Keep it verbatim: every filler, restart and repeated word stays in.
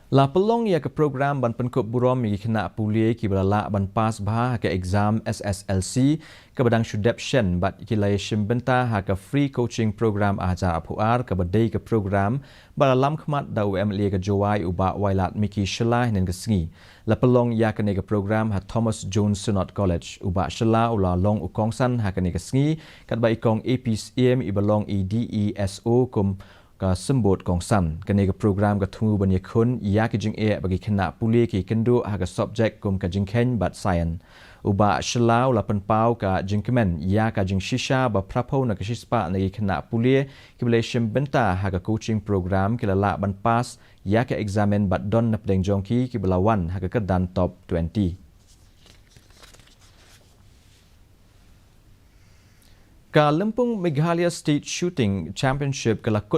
La pynlong ïa ka program ban pynkup burom ïa ki khynnah pule kiba la lah ban pass bha ha ka exam S S L C kaba dang shu dep shen bad ki la ïashim bynta ha ka free coaching program ar hajar arphew ar kaba dei ka program ba la lam khmat da u M L A ka Jowai u Bah Wailadmiki Shylla hynnin ka sngi. La pynlong ïa kane ka program ha Thomas Jones Synod College. U Bah Shylla u la long u kongsan ha kane ka sngi katba i Kong A P Syiem iba long i D E S O kum ka symbud kongsan. Kane ka program ka thmu ban ïakhun ïa ka jingeh ba ki khynnah pule ki kynduh ha ka subject kum ka jingkheiñ bad science. U Bah Shylla u la pynpaw ka jingkmen ïa ka jingshisha ba phraphew na ka shispah na ki khynnah pule kiba la ïashim bynta ha ka coaching program ki la lah ban pass ïa ka examen bad don na pdeng jong ki kiba la wan ha ka kyrdan top twenty. Ka Lympung Meghalaya State Shooting Championship ka la kut